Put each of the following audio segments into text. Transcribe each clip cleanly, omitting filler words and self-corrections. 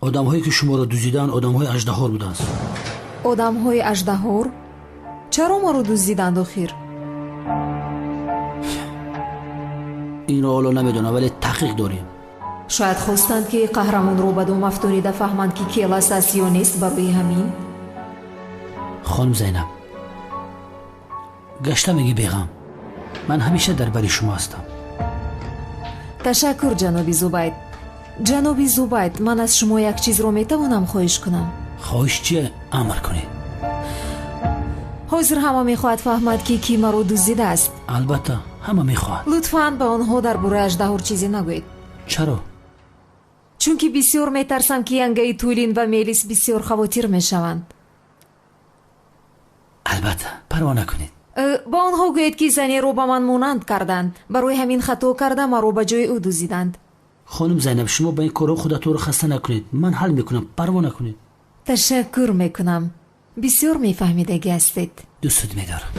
Одамҳое ки шуморо дуздиданд, одамҳои аждаҳор буданд. Одамҳои аждаҳор? Чаро маро дуздиданд охир? Инро ҳоло намедонам, вале таҳқиқ дорем. Шояд хостанд, ки қаҳрамонро ба дом афтонида фаҳманд, ки Келас аст ё нест. Барои ҳамин. Хонум Зайнаб, гашта мегӣ беғам, ман ҳамеша дар бари шумо ҳастам. Ташаккур, ҷаноби Зубайд. Ҷаноби Зубайд, ман аз шумо як чизро метавонам хоҳиш кунам? Хоҳиш чие? Амр кунед. Ҳозир ҳама мехоҳад фаҳмад, ки кӣ маро дуздидааст. Албатта, ҳама мехоҳад. Лутфан ба онҳо дар бораи аждаҳор чизе нагӯед. Чаро? Чунки бисёр метарсам, ки янгаи Тулин ва Мелис бисёр хавотир мешаванд. Албатта, парво накунед. Ба онҳо гӯед, ки занеро ба ман монанд карданд. Барои ҳамин хато карда маро ба ҷои ӯ дуздиданд. Хонум Зайнаб, шумо ба ин корҳо худатонро хаста накунед. Ман ҳал мекунам, парво накунед. Ташаккур мекунам. Бисёр мефаҳмидагӣ ҳастед. Дӯстат медорам.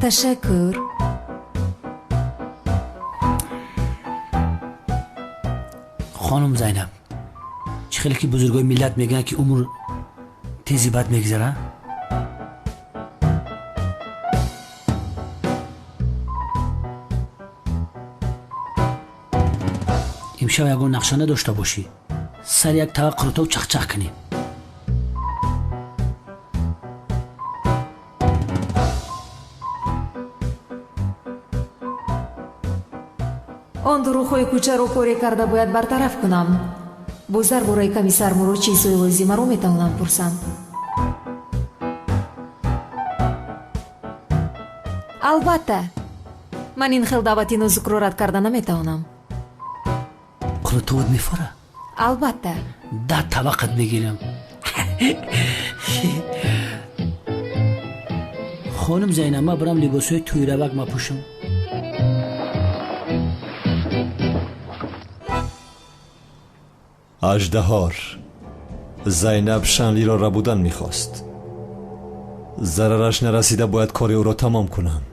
Ташаккур. Хонум Зайнаб, чӣ хеле ки бузургои миллат мегӯянд, ки умр тези бад мегузара? Имшаб ягон нақша надошта бошӣ, сари як тавақ қурутоб чахчах кунем. Он дурӯғҳои кӯчаро коре карда бояд бартараф кунам. Боз дар бораи комиссар Мурод чизҳои лозимаро метавонам пурсам. Албатта, ман ин хел даъвати нозукро рад карда наметавонам. Қурутоват мефора? Албатта. Да таваққат мегирам. Хонум Зайнаб, ман барам либосҳои тӯйравак мапӯшам. Аждаҳор Зайнаб Шанлиро рабудан мехост. Зарараш нарасида бояд кори ӯро тамом кунам.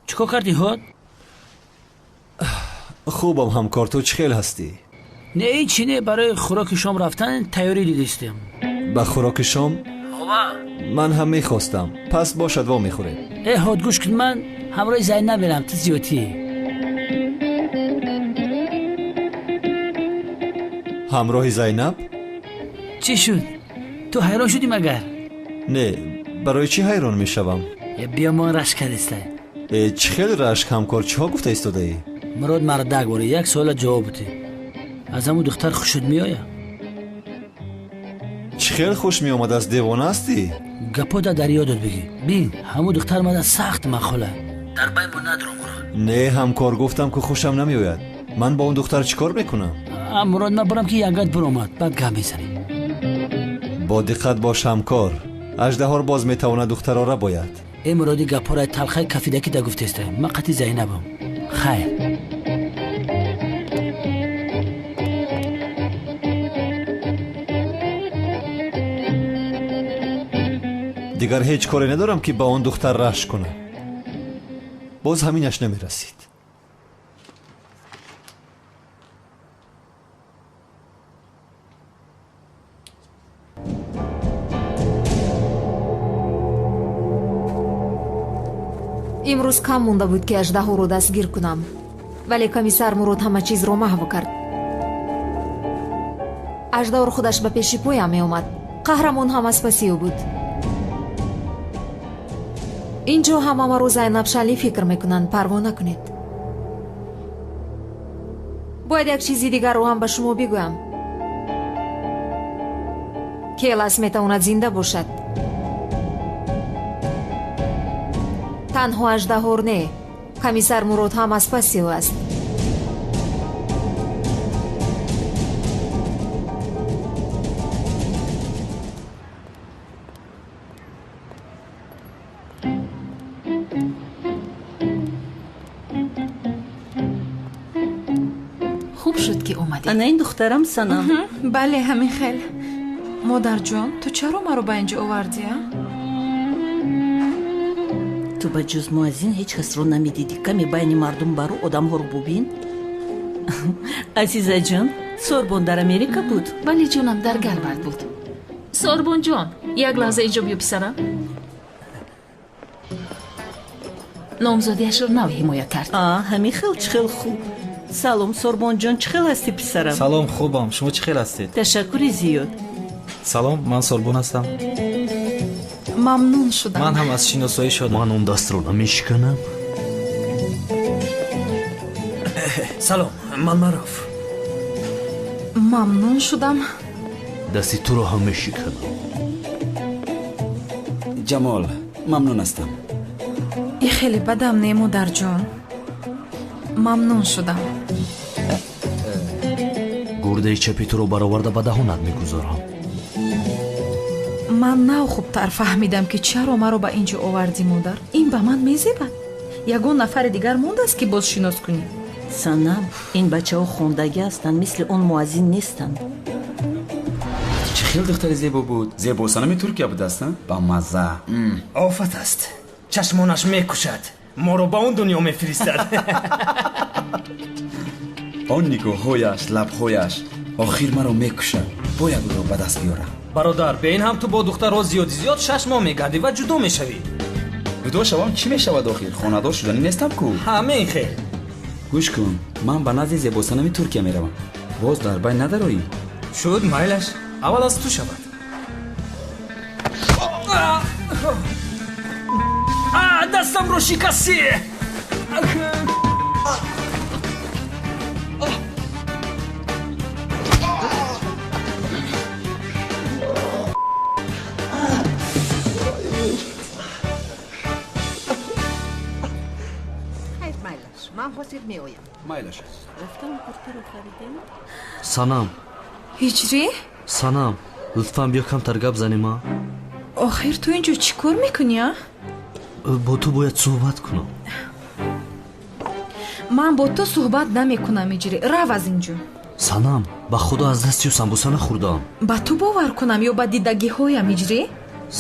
Чӣ кор кардӣ, ҳод? Хубам, ҳамкор, ту чӣ хел ҳастӣ? Не, ин чӣ не, барои хӯроки шом рафтан тайёрӣ дидистем. Ба хӯроки шом? Ова. Ман ҳам мехостам. Пас бошад, во мехӯрем. Э, ҳод, гӯш кун, ман ҳамроҳи Зайнаб мерам, ту зиёдтӣ. Ҳамроҳи Зайнаб? Чӣ шуд? Ту ҳайрон шудӣ магар? Не, барои чӣ ҳайрон мешавам? Э, биё, ман рашк кардистай. Э, чӣ хел рашк, ҳамкор, чиҳо гуфта истодаӣ? Мурод мардак бори, як суола ҷавоб бидеҳ. Аз ҳамун духтар хушуд меояд? Чӣ хел хуш меомадааст, девона ҳастӣ? Гапода дар ёдат бигӣ. Бин, ҳамун духтар мада сахт махола. Дар бай мо надорам Мурод. Не, ҳамкор, гуфтам ки хушам намеояд. Ман бо он духтар чӣ кор мекунам? Мурод, ман барам ки янгат биромад, баъд гап мезанем. Бо диққат бош, ҳамкор. Аждаҳор боз метавонад духтарро рабояд. Э, Муроди, гапҳоро талхаи кафидаки да гуфтестай. Ман қати Зайнабам. Хайр. Дигар ҳеҷ коре надорам, ки ба он духтар рашк кунам. Боз ҳаминаш намерасид. Имрӯз кам монда буд, ки аждаҳоро дастгир кунам, вале комиссар Мурод ҳама чизро маҳв кард. Аждаҳор худаш ба пеши поям меомад. Қаҳрамон ҳам аз паси ӯ буд. Инҷо ҳама маро Зайнаб Шанли фикр мекунанд, парво накунед. Бояд як чизи дигарро ҳам ба шумо бигӯям. Келас метавонад зинда бошад. Танҳо аждаҳор не, комиссар Мурод ҳам аз паси ӯ аст. Хуб шуд, ки омадед. Ана ин духтарам Санам. Бале, ҳамин хел. Модарҷон, ту чаро маро ба инҷо овардӣ, а? Ту ба ҷуз муаззин ҳеҷ касро намедидӣ. Каме байни мардум баро, одамҳоро бубин. Азизаҷон, Сорбон дар Америка буд? Бале ҷонам, дар Гарвард буд. Сорбонҷон, як лаҳза инҷо биё писарам. Номзодиашро нав ҳимоя кард. Ҳамин хел чӣ хел хуб. Салом Сорбонҷон, чӣ хел ҳастӣ писарам? Салом, хубам. Шумо чӣ хел ҳастед? Ташаккури зиёд. Салом, ман Сорбон ҳастам. Мамнун шудам. Ман ҳам аз шиносоӣ шодам. Ман он дастро намешиканам. Салом, ман Маъруф. Мамнун шудам. Дасти туро ҳам мешиканам. Ҷамол, мамнун ҳастам. И хеле бадам не, модарҷон. Мамнун шудам. Гурдаи чапи туро бароварда ба даҳонат мегузорам. Ман нав хубтар фаҳмидам, ки чаро маро ба ин ҷо овардӣ, модар. Ин ба ман мезебад. Ягон нафари дигар мондааст, ки боз шинос кунӣ? Санам, ин бачаҳо хондагӣ ҳастанд, мисли он муаззин нестанд. Чӣ хел духтари зебо буд. Зебо санами Туркия будааст, ба мазза. Офат аст. Чашмонаш мекушад. Моро ба он дунё мефиристад. Он нигоҳҳояш, лабҳояш охир маро мекушад. Бояд ӯро ба даст биёрам. Бародар, бе ин ҳам ту бо духтарҳо зиёди зиёд 6 моҳ мегардӣ ва ҷудо мешавӣ. Ҷудо шавам чӣ мешавад охир? Хонадор шуданӣ нестам ку. Ҳамин хел. Гӯш кун, ман ба назди зебосанами Туркия меравам. Боз дар байн надароӣ? Шуд, майлаш. Аввал аз ту шавад. Дастамро шикастӣ. Майлаш. Санам. Ҳиҷрӣ? Санам, лутфан биё камтар гап занем, а? Охир ту инҷо чӣ кор мекунӣ, а? Бо ту бояд суҳбат кунам. Ман бо ту суҳбат намекунам, Ҳиҷрӣ. Рав аз инҷо. Санам, ба худо аз дасти ӯ самбуса нахӯрдаам. Ба ту бовар кунам ё ба дидагиҳоям, Ҳиҷрӣ?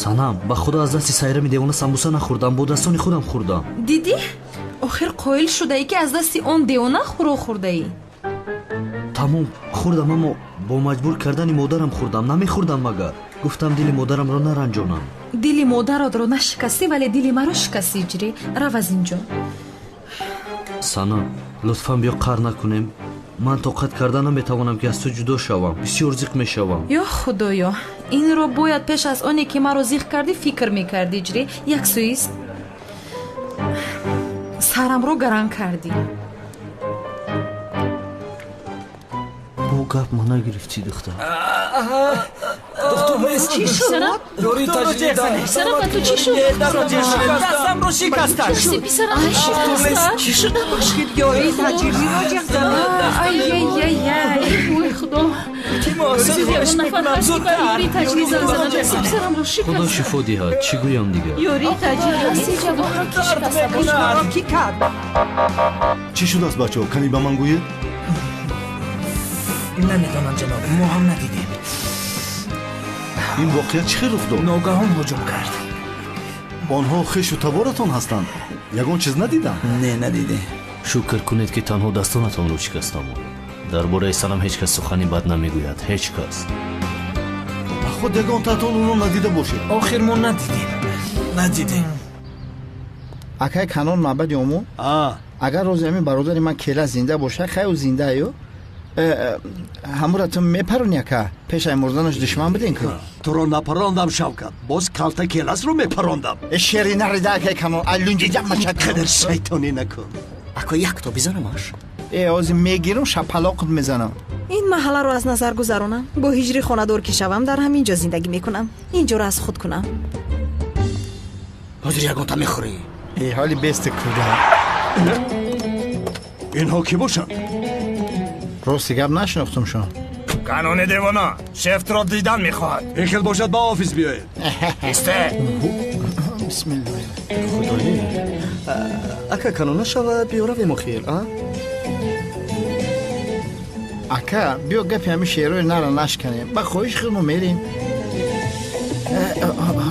Санам, ба худо аз дасти сайрами девона самбуса нахӯрдам, бо дастони худам хӯрдам. Дидӣ? Охир қоил шудаӣ, ки аз дасти он девона хӯрок хӯрдаӣ. Тамом, хӯрдам, аммо бо маҷбур кардани модарам хӯрдам. Намехӯрдам магар. Гуфтам дили модарамро наранҷонам. Дили модаратро нашикастӣ, вале дили маро шикастӣ, Ҳиҷрӣ. Рав аз инҷо. Санам, лутфан биё қар накунем. Ман тоқат карда наметавонам, ки аз ту ҷудо шавам. Бисёр зиқ мешавам. Ё худоё, инро бояд пеш аз оне ки маро зиқ кардӣ фикр мекардӣ, Ҳиҷрӣ. Як сӯист сарамро гаран кардӣ. Бо гап ма нагирифтӣ, духтар. Доктор нест. Чӣ шуд? Ёрии таҷдид. Писарам, ба ту чӣ шуд? Дастамро шикастанд. Писарам, шикастанд. Чӣ шуда бошад? Ёрии таҷридиро ҷеғ занед. Ай-яй-яй-яй. Ой, худо. Худо шифо диҳад. Чӣ гӯям дигар? Ёрии таҷридӣ ки кард? Чӣ шудааст, бачаҳо? Кани ба ман гӯед? Намедонам ҷаноб, мо ҳам надидем. Ин воқеа чӣ хел рух дод? Ногаҳон ҳуҷум кард. Онҳо хешу таборатон ҳастанд? Ягон чиз надидам? Не, надидем. Шукр кунед, ки танҳо дастонатонро шикастам. Дар бораи Санам ҳеҷ кас сухани бад намегӯяд. Ҳеҷ кас. Ба худ ягонтаатон ӯро надида бошед. Охир мо надидем. Надидем. Акай Канон маъбади ому? Агар рози ҳамин бародари ман кела зинда бошад, хай ӯ зиндааю. Ҳамура ту мепарони, ака? Пешай мурданаш душман будем ку. Туро напарондам, Шавкат. Боз калта келасро мепарондам. Шери нарида, акай Канон. Аллунҷиҷамача. Қадар шайтонӣ накун. Ако якто бизанамаш. Ҳозир мегирам, шапалоқат мезанам. Ин маҳалларо аз назар гузаронам. Бо ҳиҷри хонадор ки шавам, дар ҳамин ҷо зиндагӣ мекунам. Ин ҷоро аз худ кунам. Ҳозир ягонта мехӯрӣ. Ҳоли бести куда. Инҳо кӣ бошанд? Рости гап нашинохтумшон. Канони девона шефтро дидан мехоҳад. Ин хел бошад, ба офис биёед. Исте. Бисмиллоҳ. Худоё, ака Канон нашавад, биё равем охир, а? Ака, биё гапи ҳамин шеърҳои нара нашканем. Ба хоҳиши худ мо мерем.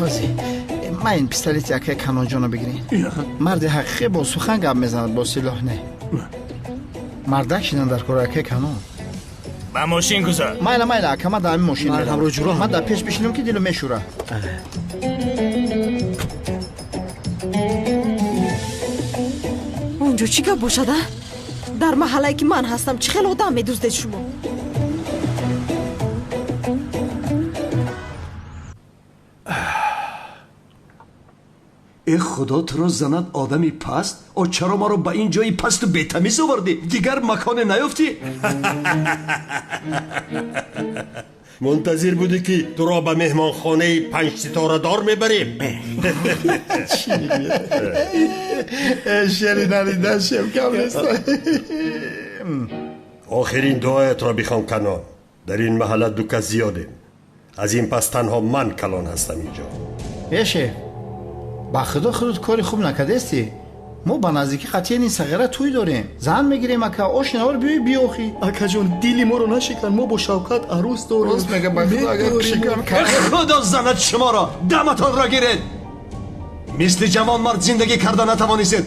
Ҳозир Ман ин пистолети акаи Канонҷонро бигирен. Марди ҳақиқӣ бо сухан гап мезанад, бо силоҳ не. Мардак шидан дар кори акаи Канон. Ба мошин гузар. Майла, майла, ака, ман дар ҳамин мошин Ман меравам. ҳамроҳ ҷуроҳам. Ман дар пеш бишинам, ки дилу мешӯра. Он ҷо чӣ гап бошад, а? Дар маҳаллае ки ман ҳастам, чӣ хел одам медуздед шумо? Э, худо туро занад, одами паст! О, чаро маро ба ин ҷои пасту бетамиз овардӣ? Дигар маконе наёфтӣ? Мунтазир будӣ, ки туро ба меҳмонхонаи панҷситорадор мебарем. Шери нарида шевкам нест. Охирин дуоятро бихон, Канон. Дар ин маҳалла ду кас зиёдем. Аз ин пас танҳо ман калон ҳастам инҷо. Э, шеф, ба худо, худут кори хуб накардестӣ. Мо ба наздикӣ қатъиян ин сағира тӯй дорем, зан мегирем, ака. Ошинавор биёй, биёхӣ. Акаҷон, дили моро нашикан, мо бо Шавкат арӯс дорем. Рост мега, ба худо, агар шикан. Э, худо занад шуморо, даматонро гиред! Мисли ҷавонмард зиндагӣ карда натавонистед.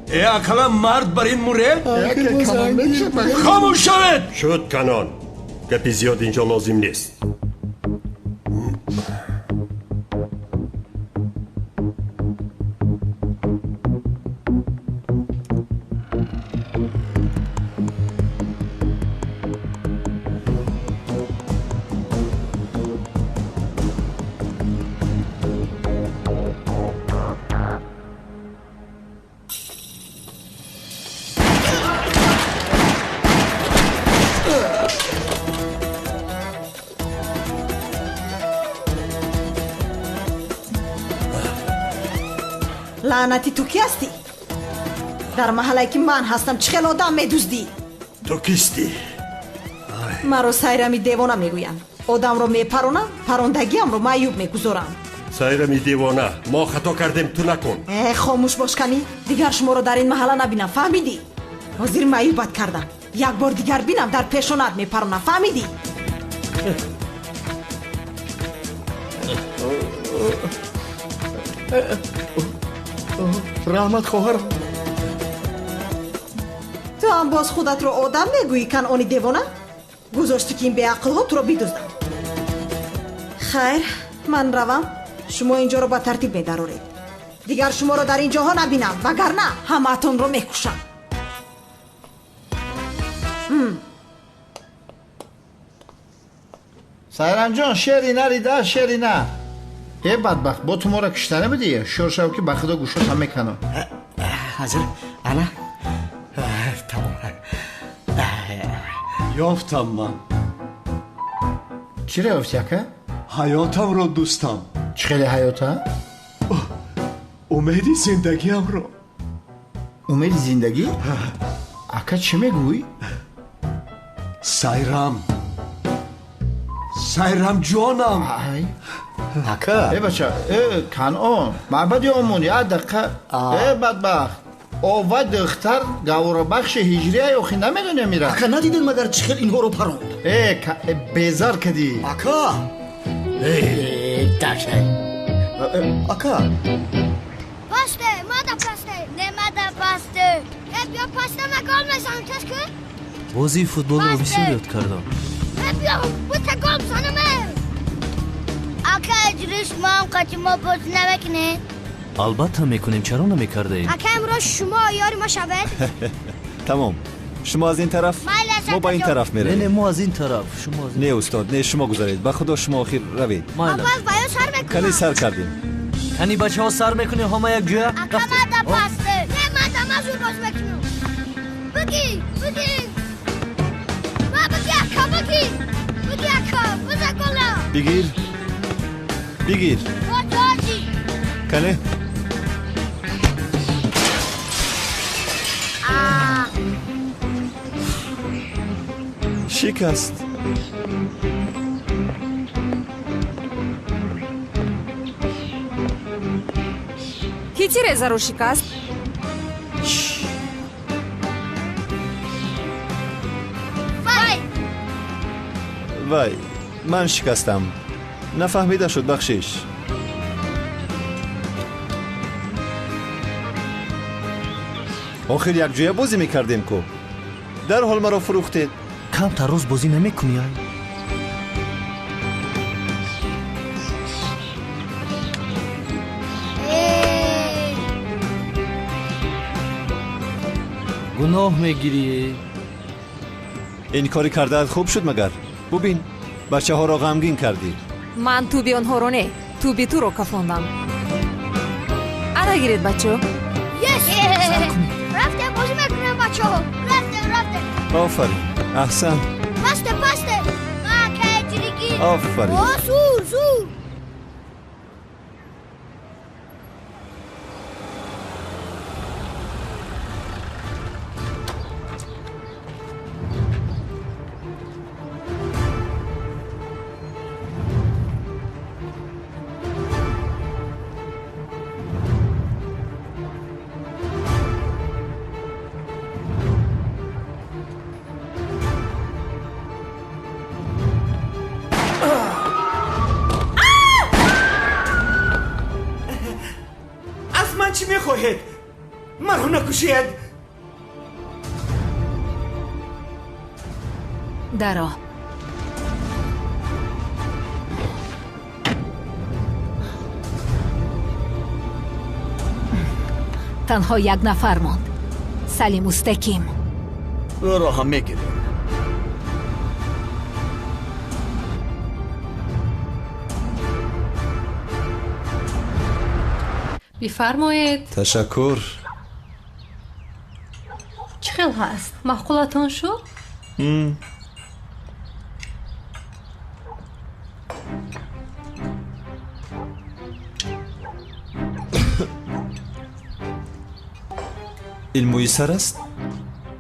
Э, ақаллан мард бар ин муред. Хомӯш шавед! Шуд, Канон, гапи зиёд инҷо лозим нест. Лаънати, ту ки ҳастӣ? Дар маҳаллае ки ман ҳастам, чӣ хел одам медуздӣ? Ту кистӣ? Маро Сайрами девона мегӯянд. Одамро мепаронам, парондагиамро маъюб мегузорам. Сайрами девона, мо хато кардем, ту накун. Э, хомӯш бош, канӣ. Дигар шуморо дар ин маҳалла набинам, фаҳмидӣ? Ҳозир маъюбат кардам, як бор дигар бинам, дар пешонат мепаронам, фаҳмидӣ? Раҳмат, хоҳарам. Ту ҳам боз худатро одам мегӯӣ, Канони девона? Гузоштӣ, ки ин беақлҳо туро бидузданд. Хайр, ман равам, шумо ин ҷоро ба тартиб медароред. Дигар шуморо дар ин ҷоҳо набинам, вагарна ҳамаатонро мекушам. Сайрамҷон, шери нарида, шери на. Э, бадбахт, бо ту моро кишта набудӣ? Ҳушёр шав, ки ба худо гӯшотам меканам. Ҳазир, ана, тамом. Ёфтам ман. Чиро ёфтӣ, ака? Ҳаётамро, дӯстам. Чӣ хеле ҳаёта? Умеди зиндагиамро. Умеди зиндагӣ, ака? Чӣ мегӯӣ? Сайрам, Сайрам ҷонам. Ака. Э, бача, э, Канон, маъбади омон, як дақиқа. Э, бадбахт, ова духтар гаворабахши ҳиҷрия, охи намедонем ира. Ака, надидед магар, чӣ хел инҳоро паронд? Э, э, безар кадӣ. Ака, ака. Пасте, мада пасте, не мада пасте. Э, биё пасте, ма гол мезанам, тез кун. Бозии футболро бисёр ёд кардам. Э, биё, бута гол бизанам. Э. Ака, иҷриш мам қати мо бозӣ намекунед? Албатта мекунем, чаро намекардаем? Ака, имрӯз шумо ёри мо шавед. Тамом, шумо аз ин тараф, Майла, мо ба ин Шакаҷон. тараф Не, не, меравем. мо аз ин тараф, шумо аз ин. Не, устод, не, шумо гузаред, ба худо, шумо охир равед. Майла. Аввал ба ё сар мекунам. Кани, сар кардем. Кани, бачаҳо, сар мекунем ҳама якҷоя. Ака, мада пасте. Не, мада, ма зур бозӣ мекунам. Бигӣ, бигӣ. Ма бигӣ, ака, бигӣ. Бигӣ, ака, биза гола. Бигир, бигир. Боҷоҷи. Кане. Аа. Шикаст. Ки тирезаро шикаст? Вай! Вай, ман шикастам, нафаҳмида шуд, бахшиш. Охир якҷоя бозӣ мекардем ку. Дарҳол маро фурӯхтед. Камтар рост бозӣ намекунӣ ай? Гуноҳ мегирӣ. Ин кори кардаат хуб шуд магар? Бубин, бачаҳоро ғамгин кардӣ. Ман тӯби онҳоро не, тӯби туро кафондам. Ана гиред, бачо. Рафтем, бозӣ мекунем, бачаҳо. Рафтем, рафтем. Офарин, аҳсан. Пасте, пасте. Акай ҷиригӣ. Офарин. О, зур, зур. Чӣ мехоҳед? Маро накушед. Даро. Танҳо як нафар монд. Салим Устаким. Ӯро ҳам мегирем. Бифармоед. Ташаккур. Чӣ хел ҳаст? Маъқулатон шуд? Ин мӯи сар аст?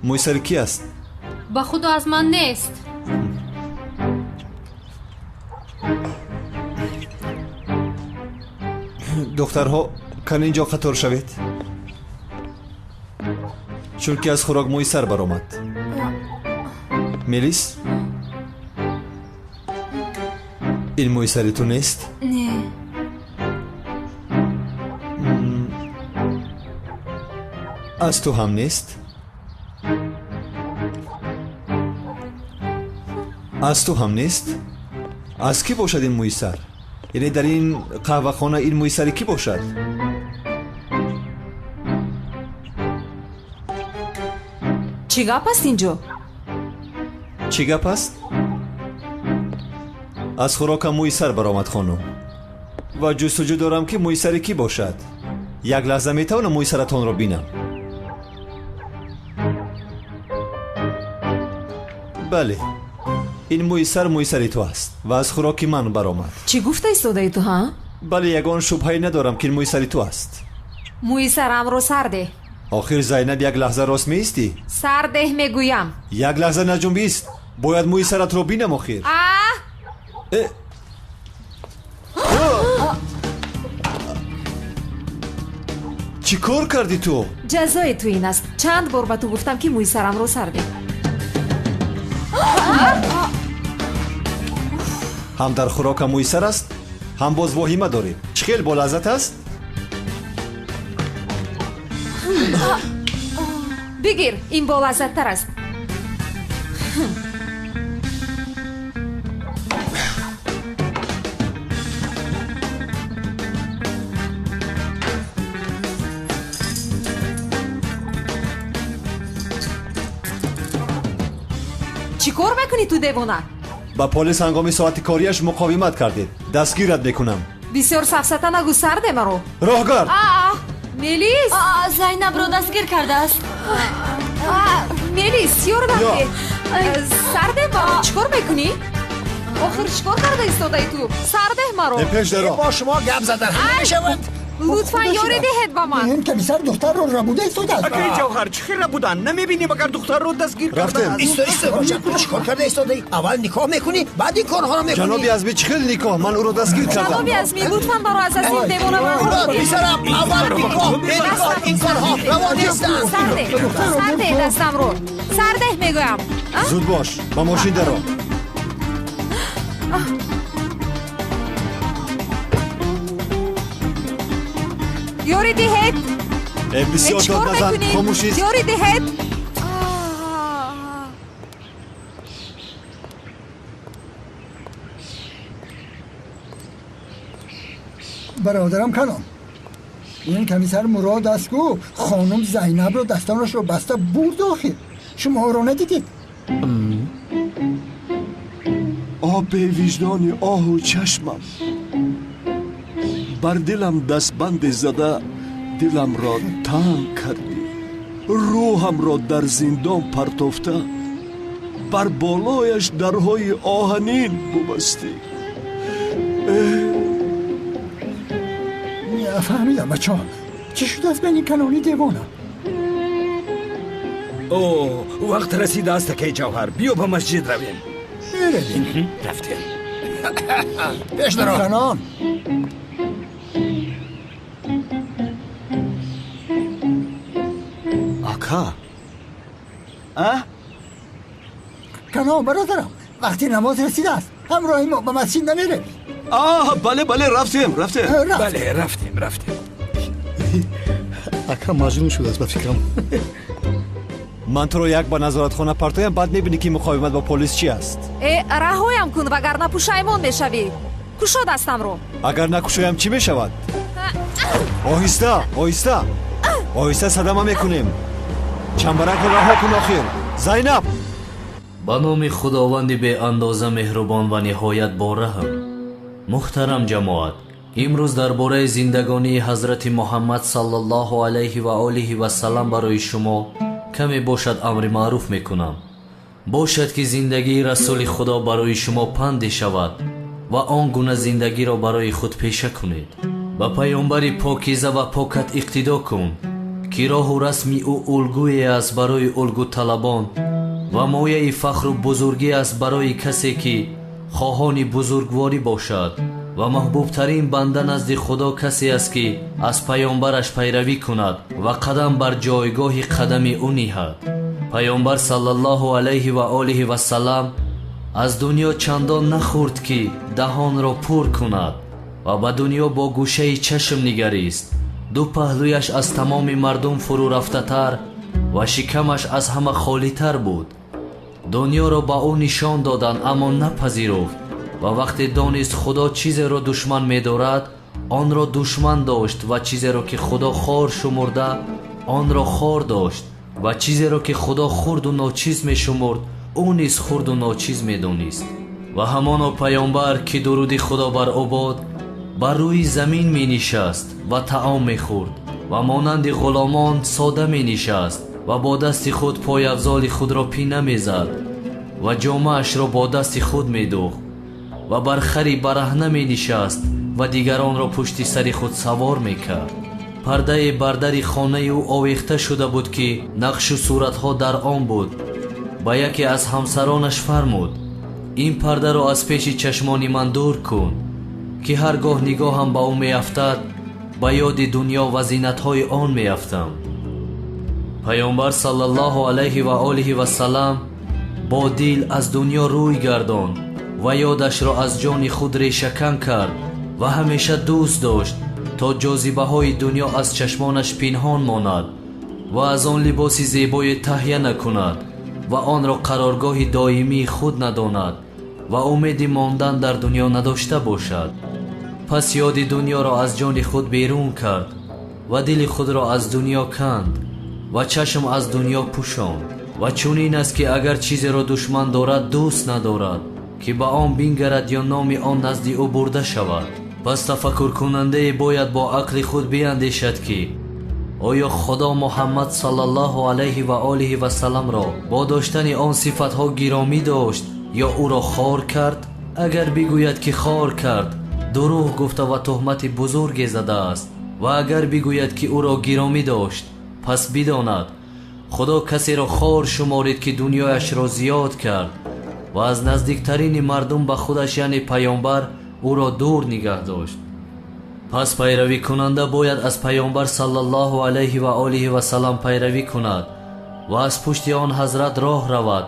Мӯи сари кӣ аст? Ба худо аз ман нест. Духтарҳо, кан инҷо қатор шавед, чунки аз хӯрок мӯи сар баромад. Мелис, ин мӯи сари ту нест? Не. Аз ту ҳам нест? Аз ту ҳам нест? Аз кӣ бошад ин мӯи сар? Яъне дар ин қаҳвахона ин мӯи сари кӣ бошад? Чӣ гап аст инҷо? Чӣ гап аст? Аз хӯрокам мӯи сар баромад, хонум, ва ҷустуҷӯ дорам, ки мӯи сари кӣ бошад. Як лаҳза метавонам мӯи саратонро бинам? Бале, ин мӯи сар мӯи сари ту аст ва аз хӯроки ман баромад. Чӣ гуфта истодаи ту, ҳа? Бале, ягон шубҳае надорам, ки ин мӯи сари ту аст. Мӯи сарамро сар деҳ. Охир Зайнаб, як лаҳза рост меистӣ? Сар деҳ мегӯям. Як лаҳза наҷунбист. Бояд мӯи саратро бинам охир. Чӣ кор кардӣ ту? Ҷазои ту ин аст. Чанд бор ба ту гуфтам, ки мӯи сарамро сар деҳ. Ҳам дар хӯрокам мӯи сар аст, ҳам боз воҳима дорем. Чӣ хел болаззат аст? Бигир, ин болаззаттар аст. Чӣ кор мекунӣ ту, девона? Ба полис ҳангоми соати кориаш муқовимат кардед. Дастгират мекунам. Бисёр сафсата нагӯ, сарде маро. Роҳгард! Мелис! Зайнабро дастгир кардааст. Мелис, ёрдам деҳ. Сарде маро, чӣ кор мекунӣ? Охир чӣ кор карда истодаи ту? Сардеҳ маро. Пеш даро. Бо шумо гап задан намешавад. Лутфан ёрӣ диҳед ба ман. Ин комиссар духтарро рабуда истодааст. Акаи Ҷавҳар, чӣ хел рабудан? Намебинӣ, магар духтарро дастгир кардааст? Исто, исто, чӣ кор карда истодаӣ? Аввал никоҳ мекунӣ, баъд ин корҳоро мекунӣ. Ҷаноби Азмӣ, чӣ хел никоҳ? Ман ӯро дастгир кардам. Ҷаноби Азмӣ, лутфан маро аз ин девона барҳо. Писарам, аввал никоҳ, беникоҳ ин корҳо раво нестанд. Сардеҳ, сардеҳ дастамро. Сардеҳ мегӯям. Зуд бош, ба мошин даро. Ёрӣ диҳед. Бисёр чӣ кор дод назан, мекунӣ? хомӯш ист. Ёрӣ диҳед. Бародарам Канон, ин комиссар Мурод аст ку хонум Зайнабро дастонашро баста бурд. Охир шумо ӯро надидед? О бевиҷдони оҳу чашмам, бар дилам дастбанде зада диламро танг кардӣ, рӯҳамро дар зиндон партофта бар болояш дарҳои оҳанин бубастӣ. Фаҳмидам, бачаҳо, чӣ шудааст байни Канони девона? О, вақт расидааст, акаи Ҷавҳар, биё ба масҷид равем. Меравем. Рафтем. Пеш даро, Канон. Ака, а? Канон, бародарам, вақти намоз расидааст, ҳамроҳи мо ба масҷид намеравӣ? А, бале, бале, рафтем, рафтем. Рафтем. Бале, рафтем, рафтем. Ака маҷнун шудааст, ба фикрам. Ман туро як ба назоратхона партоям, баъд мебинӣ, ки муқовимат бо полис чӣ аст. Э, раҳоям кун, вагарна пушаймон мешавӣ. Кушо дастамро. Агар накушоям, чӣ мешавад? Оҳиста, оҳиста, оҳиста, садама мекунем. Чамбаракро раҳо кун охир, Зайнаб. Ба номи Худованди беандоза меҳрубон ва ниҳоят бораҳм. Муҳтарам ҷамоат, имрӯз дар бораи зиндагонии ҳазрати Муҳаммад саллаллоҳу алайҳи ва олиҳи васалам барои шумо каме бошад амри маъруф мекунам. Бошад, ки зиндагии расули Худо барои шумо панде шавад ва он гуна зиндагиро барои худ пеша кунед. Ба паёмбари покиза ва покат иқтидо кун, ки роҳу расми ӯ улгӯе аст барои улгӯталабон ва мояи фахру бузургӣ аст барои касе, ки хоҳони бузургворӣ бошад. Ва маҳбубтарин банда назди Худо касе аст, ки аз паёмбараш пайравӣ кунад ва қадам бар ҷойгоҳи қадами ӯ ниҳад. Паёмбар саллаллоҳу алайҳи ва олиҳи васалам аз дунё чандон нахӯрд, ки даҳонро пур кунад, ва ба дунё бо гӯшаи чашм нигарист. Ду паҳлӯяш аз тамоми мардум фурӯрафтатар ва шикамаш аз ҳама холитар буд. Дунёро ба ӯ нишон доданд, аммо напазируфт, ва вақте донист Худо чизеро душман медорад, онро душман дошт, ва чизеро, ки Худо хор шумурда, онро хор дошт, ва чизеро, ки Худо хурду ночиз мешумурд, ӯ низ хурду ночиз медонист. Ва ҳамоно паёмбар, ки дуруди Худо бар ӯ бод, бар рӯи замин менишаст ва таом мехӯрд ва монанди ғуломон сода менишаст ва бо дасти худ пойафзоли худро пина мезад ва ҷомаашро бо дасти худ медӯхт ва бар хари бараҳна менишаст ва дигаронро пушти сари худ савор мекард. Пардае бар дари хонаи ӯ овехта шуда буд, ки нақшу суратҳо дар он буд. Ба яке аз ҳамсаронаш фармуд: ин пардаро аз пеши чашмони ман дур кун, ки ҳар гоҳ нигоҳам ба ӯ меафтад, ба ёди дунё ва зинатҳои он меафтам. Паёмбар саллаллоҳу алайҳи ва олиҳи васалам бо дил аз дунё рӯй гардонд ва ёдашро аз ҷони худ решакан кард ва ҳамеша дӯст дошт, то ҷозибаҳои дунё аз чашмонаш пинҳон монад ва аз он либоси зебое таҳия накунад ва онро қароргоҳи доимии худ надонад ва умеди мондан дар дунё надошта бошад. Пас ёди дунёро аз ҷони худ берун кард ва дили худро аз дунё канд ва чашм аз дунё пӯшонд. Ва чунин аст, ки агар чизеро душман дорад, дӯст надорад, ки ба он бингарад ё номи он назди ӯ бурда шавад. Пас тафаккуркунандае бояд бо ақли худ биандешад, ки оё Худо Муҳаммад саллаллоҳу алайҳи ва олиҳи васалламро бо доштани он сифатҳо гиромӣ дошт ё ӯро хор кард? Агар бигӯяд, ки хор кард, дурӯғ гуфта ва туҳмати бузурге задааст. Ва агар бигӯяд, ки ӯро гиромӣ дошт, пас бидонад, Худо касеро хор шуморид, ки дунёяшро зиёд кард ва аз наздиктарини мардум ба худаш, яъне паёмбар, ӯро дур нигаҳ дошт. Пас пайравикунанда бояд аз паёмбар саллаллоҳу алайҳи ва олиҳи васалам пайравӣ кунад ва аз пушти он ҳазрат роҳ равад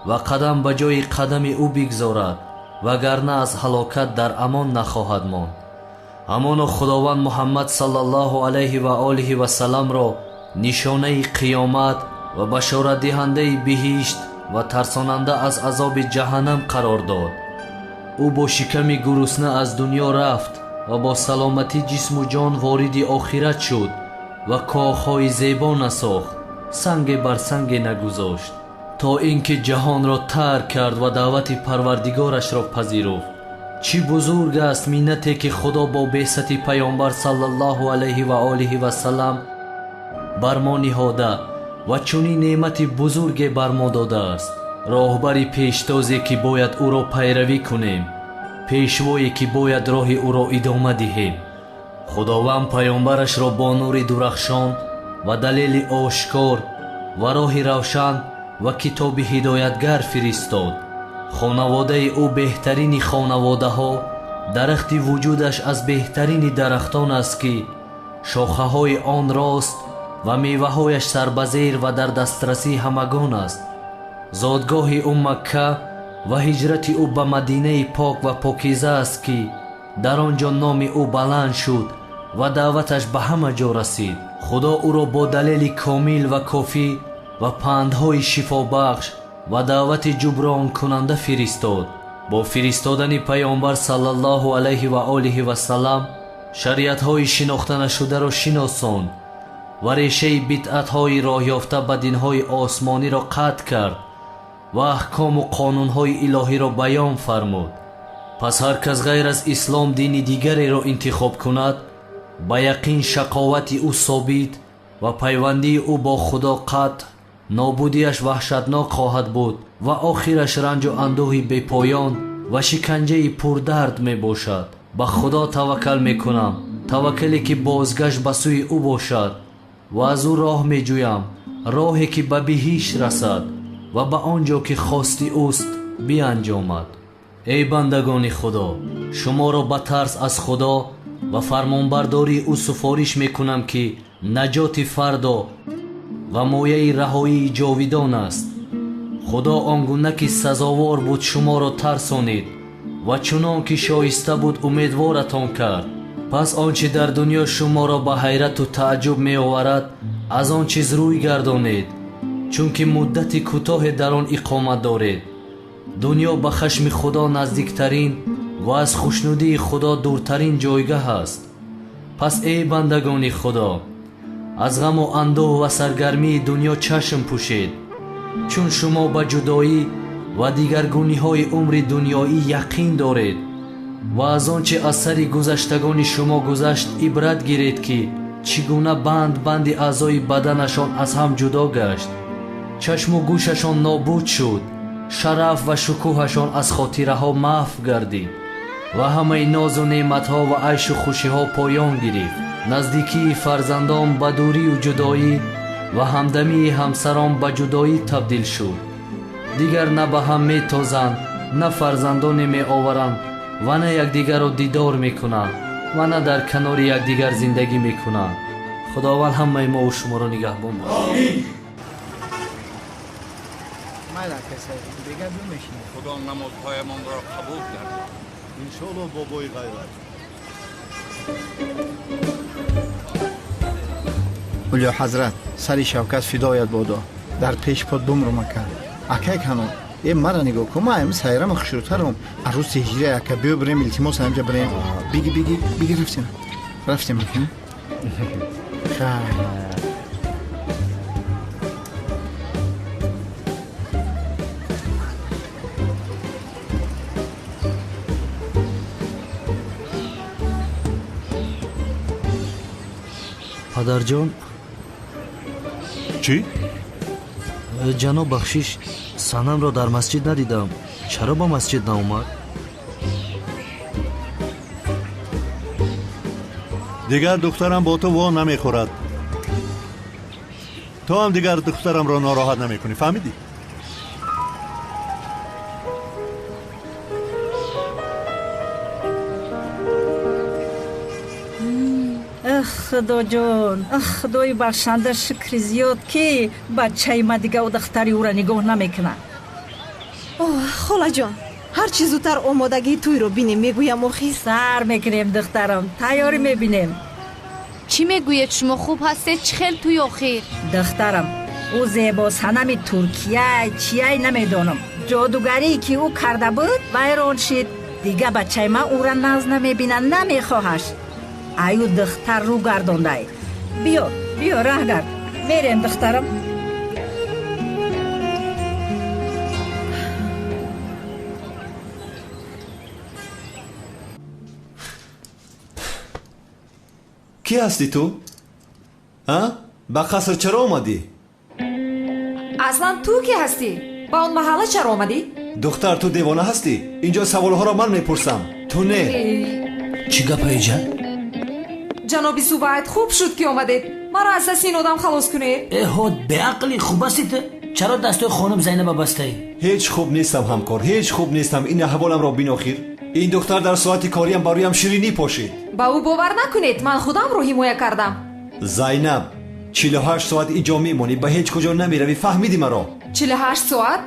ва қадам ба ҷои қадами ӯ бигзорад, вагарна аз ҳалокат дар амон нахоҳад монд. Ҳамоно Худованд Муҳаммад саллаллоҳу алайҳи ва олиҳи васалламро Нишонаи қиёмат ва башоратдиҳандаи биҳишт ва тарсонанда аз азоби ҷаҳаннам қарор дод. Ӯ бо шиками гурусна аз дунё рафт ва бо саломатӣ ҷисму ҷон вориди охират шуд ва кохҳои зебо насохт, санге бар санге нагузошт, то ин ки ҷаҳонро тарк кард ва даъвати парвардигорашро пазируфт. Чӣ бузург аст миннате ки Худо бо беъсати Паёмбар саллаллоҳу алайҳи ва олиҳи васаллам бар мо ниҳода ва чунин неъмати бузурге бар мо додааст. Роҳбари пештозе ки бояд ӯро пайравӣ кунем, пешвое ки бояд роҳи ӯро идома диҳем. Худованд паёмбарашро бо нури дурахшон ва далели ошкор ва роҳи равшан ва китоби ҳидоятгар фиристод. Хонаводаи ӯ беҳтарини хонаводаҳо, дарахти вуҷудаш аз беҳтарини дарахтон аст ки шохаҳои он рост ва меваҳояш сарбазер ва дар дастрасии ҳамагон аст. Зодгоҳи ӯ Макка ва ҳиҷрати ӯ ба Мадинаи пок ва покиза аст ки дар он ҷо номи ӯ баланд шуд ва даъваташ ба ҳама ҷо расид. Худо ӯро бо далели комил ва кофӣ ва пандҳои шифобахш ва даъвати ҷубронкунанда фиристод. Бо фиристодани Паёмбар саллаллоҳу алайҳи ва олиҳи васаллам шариатҳои шинохтанашударо шиносонд ва решаи бидъатҳои роҳёфта ба динҳои осмониро қатъ кард ва аҳкому қонунҳои илоҳиро баён фармуд. Пас ҳар кас ғайр аз ислом дини дигареро интихоб кунад, ба яқин шақовати ӯ собит ва пайвандии ӯ бо Худо қатъ, нобудиаш ваҳшатнок хоҳад буд ва охираш ранҷу андӯҳи бепоён ва шиканҷаи пурдард мебошад. Ба Худо таваккал мекунам, таваккале ки бозгашт ба сӯи ӯ бошад ва аз ӯ роҳ меҷӯям, роҳе ки ба биҳишт расад ва ба он ҷо ки хости ӯст бианҷомад. Эй бандагони Худо, шуморо ба тарс аз Худо ва фармонбардории ӯ суфориш мекунам ки наҷоти фардо ва мояи раҳоии ҷовидон аст. Худо он гуна ки сазовор буд шуморо тарсонид ва чунон ки шоиста буд умедворатон кард. Пас он чи дар дунё шуморо ба ҳайрату тааҷҷуб меоварад, аз он чиз рӯй гардонед, чунки муддати кӯтоҳе дар он иқомат доред. Дунё ба хашми Худо наздиктарин ва аз хушнудии Худо дуртарин ҷойгаҳ аст. Пас эй бандагони Худо, аз ғаму андӯҳ ва саргармии дунё чашм пӯшед, чун шумо ба ҷудоӣ ва дигаргуниҳои умри дунёӣ яқин доред ва аз он чи аз сари гузаштагони шумо гузашт ибрат гиред ки чӣ гуна банд банди аъзои баданашон аз ҳам ҷудо гашт, чашму гӯшашон нобуд шуд, шараф ва шукӯҳашон аз хотираҳо маҳв гардид ва ҳамаи нозу неъматҳо ва айшу хушиҳо поён гирифт. Наздикии фарзандон ба дурию ҷудоӣ ва ҳамдамии ҳамсарон ба ҷудоӣ табдил шуд. Дигар на ба ҳам метозанд, на фарзандоне меоваранд ва на якдигарро дидор мекунанд ва на дар канори якдигар зиндагӣ мекунанд. Худованд ҳамаи мову шуморо нигаҳбон бошад. Худо намозҳоямонро қабул гардонад. Иншоалло бобои ғайрат. Улё ҳазрат, сари Шавкат фидоят бодо. Дар пеш под бумрум ака. Акай канон, э мара нигоҳ кун, ман ами сайрама хушрӯтарам. Арӯси ҳиҷра ака, биё бирем, илтимос ҳамҷа бирем. Биги, биги, биги, рафтем. Рафтем ака. Хай. Падарҷон. Чӣ? Ҷаноб бахшиш, Санамро дар масҷид надидам. Чаро ба масҷид наомад? Дигар духтарам бо ту во намехӯрад. Ту ҳам дигар духтарамро нороҳат намекунӣ, фаҳмидӣ? Худоҷон, Худои бахшанда, шукри зиёд ки бачаи ма дига духтари ӯра нигоҳ намекунад. Холаҷон, ҳарчи зудтар омодагии тӯйро бинем, мегӯям охир. Сар мекунем, духтарам, тайёрӣ мебинем. Чӣ мегӯед, шумо хуб ҳастед? Чӣ хел тӯй охир? Духтарам, ӯ зебосанами Туркияй, чияй намедонам. Ҷодугарие ки ӯ карда буд, вайрон шид. Дига бачаи ман ӯра наз намебинад, намехоҳаш. Аю духтар рӯ гардондай. Биё, биё, раҳ гард. Мерем, духтарам. Кӣ ҳастӣ ту? А? Ба қаср чаро омадӣ? Аслан ту кӣ ҳастӣ? Ба он маҳалла чаро омадӣ? Духтар, ту девона ҳастӣ? Инҷо саволҳоро ман мепурсам, ту не. Чӣ гапа иҷа? Ҷаноби Зубайд, хуб шуд ки омадед. Маро аз дасти ин одам халос кунед. Э ҳод, беақлӣ, хуб ҳастӣ ту? Чаро дастои хонум Зайнаба бастаӣ? Ҳеҷ хуб нестам, ҳамкор, ҳеҷ хуб нестам. Ин аҳволамро бин охир. Ин духтар дар соати кориам ба рӯям ширинӣ пошид. Ба ӯ бовар накунед, ман худамро ҳимоя кардам. Зайнаб, 48 соат инҷо мемонӣ, ба ҳеҷ куҷо намеравӣ, фаҳмидӣ маро? 48 соат?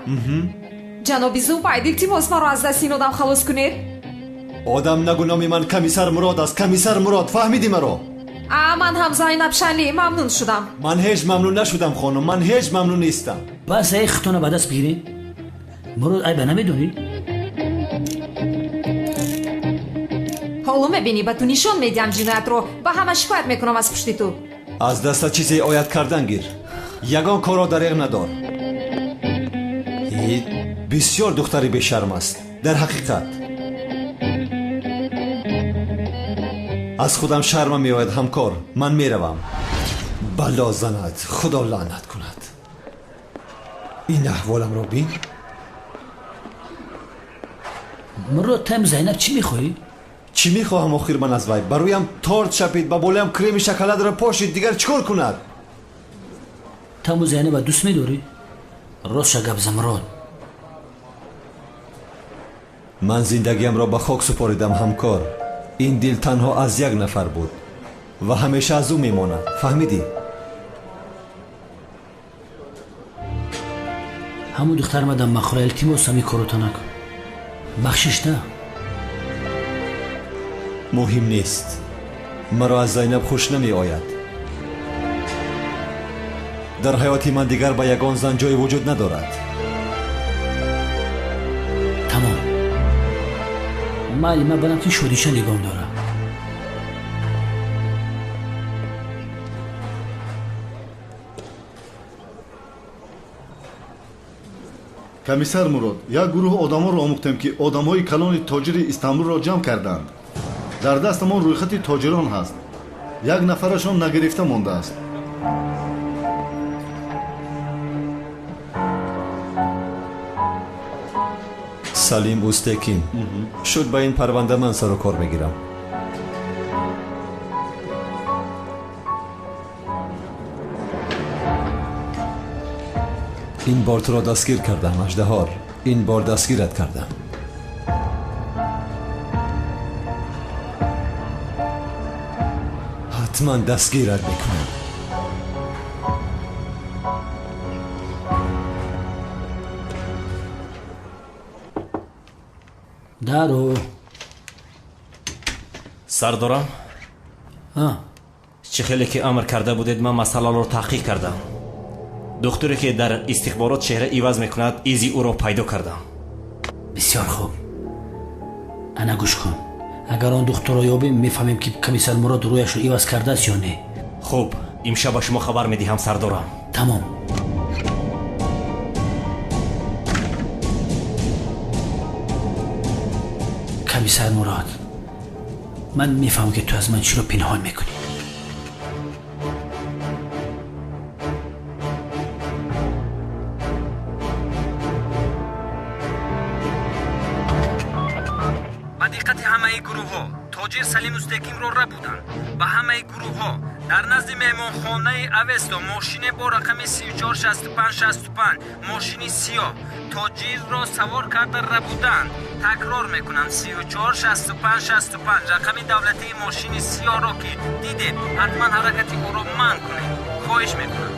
Ҷаноби Зубайд, илтимос, маро аз дасти ин одам халос кунед. Одам нагӯ, номи ман комиссар Мурод аст, комиссар Мурод, фаҳмидӣ маро? А ман ҳам Зайнаб Шанли, мамнун шудам. Ман ҳеҷ мамнун нашудам, хонум, ман ҳеҷ мамнун нестам. Бас, эй хитона ба даст бигиред. Мурод, айба намедонӣ? Ҳоло мебинӣ, ба ту нишон медиҳам ҷиноятро, ба ҳама шикоят мекунам аз пушти ту. Аз даста чизе ояд кардан гир. Ягон корро дареғ надор. Бисёр духтари бешарм аст, дар ҳақиқат. Аз худам шармам меояд, ҳамкор. Ман меравам. Бало занад, худо лаънат кунад. Ин аҳволамро бин. Мурод, там Зайнаб чӣ мехоҳӣ? Чӣ мехоҳам охир ман аз вай? Ба рӯям торт шапид, ба болоям креми шоколадро пошид, дигар чӣ кор кунад? Таму Зайнаба дӯст медорӣ? Ростша гап зан, Мурод. Ман зиндагиамро ба хок супоридам, ҳамкор. Ин дил танҳо аз як нафар буд ва ҳамеша аз ӯ мемонад. Фаҳмидӣ? Ҳамун духтар мадам махӯра, илтимос, ҳамин корото накун. Бахшиш на. Муҳим нест. Маро аз Зайнаб хуш намеояд. Дар ҳаёти ман дигар ба ягон зан ҷое вуҷуд надорад. Тамом. Майли, ман барам ки шодиша нигоҳ дорам. Комиссар Мурод, як гурӯҳ одамонро омӯхтем, ки одамҳои калони тоҷири Истанбулро ҷамъ карданд. Дар дастамон рӯйхати тоҷирон ҳаст. Як нафарашон нагирифта мондааст. Салим Устекин. Шуд, ба ин парванда ман сару кор мегирам. Ин бор туро дастгир кардам, аждаҳор. Ин бор дастгират кардам. Ҳатман дастгират мекунам. Даро. Сардорам? Чӣ хеле ки амр карда будед, ман масъаларо таҳқиқ кардам. Духтуре ки дар истихборот чеҳра иваз мекунад, изи ӯро пайдо кардам. Бисёр хуб. Ана гӯш кун. Агар он духтурро ёбем, мефаҳмем ки комиссар Мурод рӯяшро иваз кардааст ё не. Хуб, имшаб ба шумо хабар медиҳам, сардорам. Тамом. Комиссар Мурод, ман мефаҳмам ки ту аз ман чиро пинҳон мекунӣ. Ба диққати ҳамаи гурӯҳҳо, тоҷир Салим Устекинро рабуданд. Ба ҳамаи гурӯҳҳо дар назди меҳмонхонаи Авесто мошине бо рақами 346565, мошини сиёҳ, тоҷирро савор карда рабуданд. Такрор мекунам, 346565 рақами давлатии мошини сиёҳро ки дидед, ҳатман ҳаракати ӯро манъ кунед. Хоҳиш мекунам.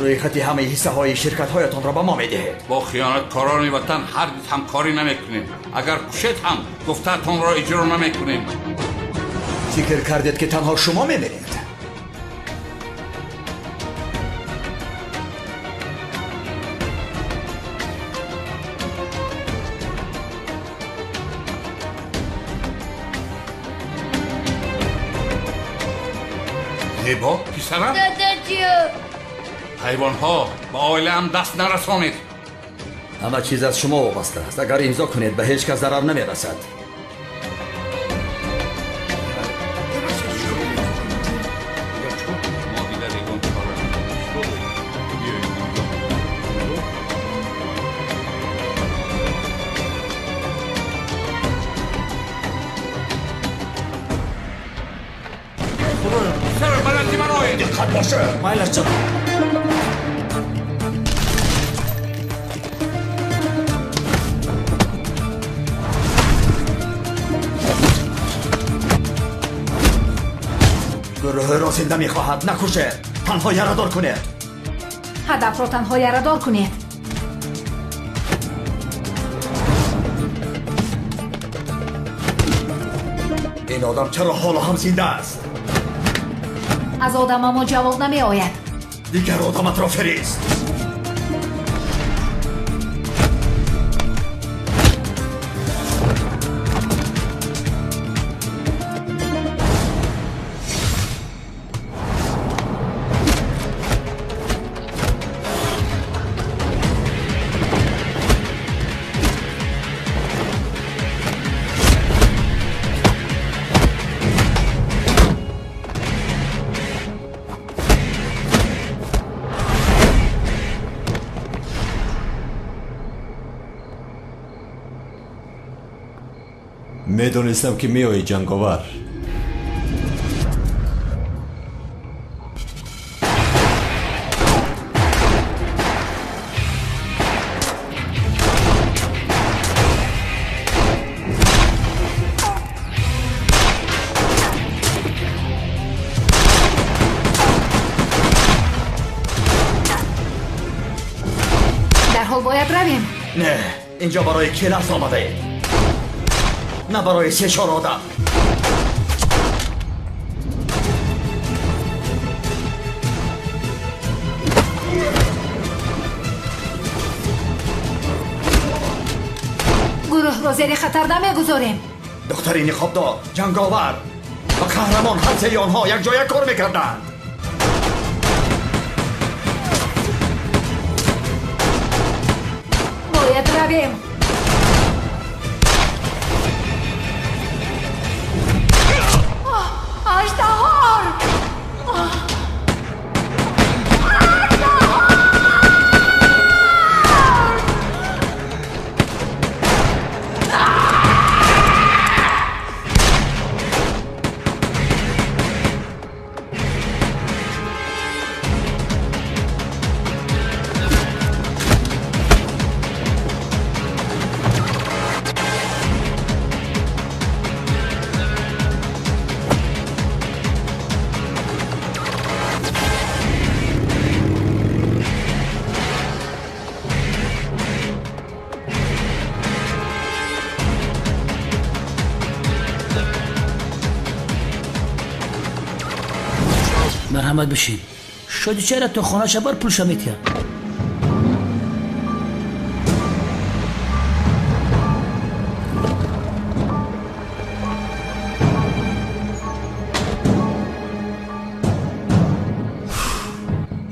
Рӯйхати ҳамаи ҳиссаҳои ширкатҳоятонро ба мо медиҳед. Бо хиёнаткорони ватан ҳаргиз ҳамкорӣ намекунем. Агар кушед ҳам гуфтаатонро иҷро намекунем. Фикр кардед, ки танҳо шумо мемиред? Зебо, писарам? Дадаҷон. Ҳайвонҳо, ба оилаам даст нарасонед. Ҳама чиз аз шумо вобаста аст. Агар имзо кунед, ба ҳеҷ кас зарар намерасад. Мо дигар ягон чора надорем. Биёед, имзо кунем. Писарам, ба назди ман оед. Диққат бошед. Майлаш, ҷаноб. Гурӯҳро зинда мехоҳад, накушед, танҳо ярадор кунед. Ҳадафро танҳо ярадор кунед. Ин одам чаро ҳоло ҳам зинда аст? Аз одамамо ҷавоб намеояд. Дигар одаматро фирист. Медонистам, ки меоӣ, ҷанговар. Дарҳол бояд равем. Не, инҷо барои келас омадаед, на барои се-чор одам. Гурӯҳро зери хатар намегузорем. Духтари ниқобдор, ҷанговар ва қаҳрамон, ҳар сеи онҳо якҷоя кор мекарданд. Бояд равем. Аждаҳор! Марҳамат, бишин. Шоди чара то хонаша бар, пулша метиҳам.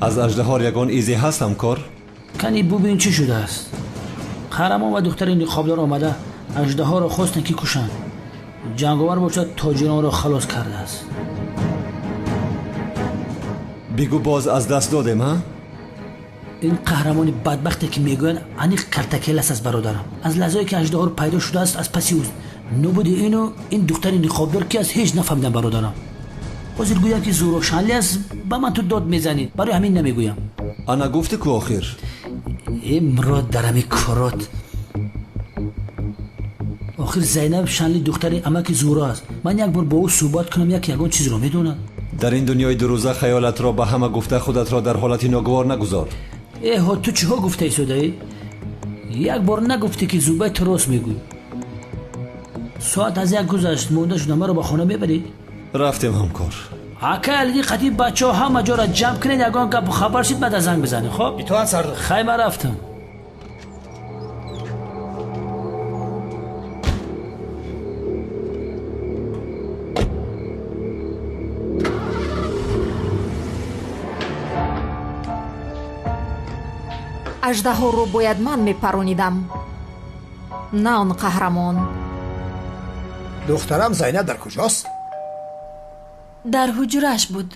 Аз аждаҳор ягон изе ҳаст, ҳамкор? Кани бубин, чӣ шудааст. Қаҳрамон ва духтари ниқобдор омада аждаҳоро хостанд, ки кушанд. Ҷанговар бошад, тоҷиронро халос кардааст. Бигӯ, боз аз даст додем, ҳа? Ин қаҳрамони бадбахте, ки мегӯянд, аниқ калтакелас аст, бародарам. Аз лаҳзае, ки аждаҳор пайдо шудааст, аз паси ӯст. Нобуди ину ин духтари ниқобдор ки аст, ҳеҷ нафаҳмидам, бародарам. Ҳозир гӯям, ки Зӯрошанли аст, ба ман ту дод мезанӣ, барои ҳамин намегӯям. Ана гуфтӣ ку охир. Э, Мурод, дар ҳами корот. Охир Зайнаб Шанли духтари амаки Зӯро аст. Ман як бор бо ӯ суҳбат кунам, як ягон чизро медонад. Дар ин дунёи дурӯза хаёлатро ба ҳама гуфта худатро дар ҳолати ногувор нагузор. Эҳо, ту чиҳо гуфта истодаӣ? Як бор нагуфтӣ, ки Зубай, ту рост мегӯӣ. Соат аз 1 гузашт, монда шуда, маро ба хона мебарӣ? Рафтем, ҳамкор. Акай Алидин, қатъи бачаҳо ҳама ҷоро ҷамъ кунед, ягон гапу хабар шид, баъда занг бизанед. Хоб, итоат, сардор. Хай, ман рафтам. Аждаҳоро бояд ман мепаронидам, на он қаҳрамон. Духтарам Зайнаб дар куҷост? Дар ҳуҷрааш буд.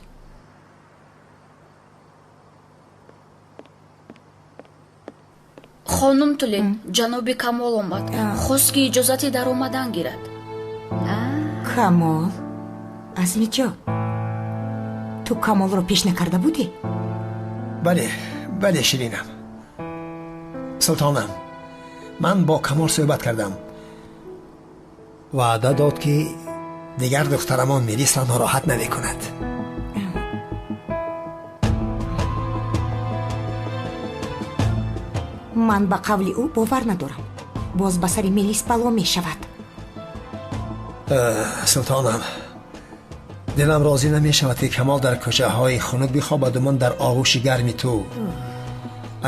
Хонум Тулин, ҷаноби Камол омад, хост, ки иҷозати даромадан гирад. Камол? Азмиҷон, ту Камолро пеш накарда будӣ? Бале, бале, ширинам. Султонам, ман бо Камол суҳбат кардам. Ваъда дод, ки дигар духтарамон Мелисро нороҳат намекунад. Ман ба қавли ӯ бовар надорам. Боз ба сари Мелис бало мешавад. Султонам, дилам розӣ намешавад, ки Камол дар кӯчаҳои хунук бихобаду ман дар оғӯши гарми ту.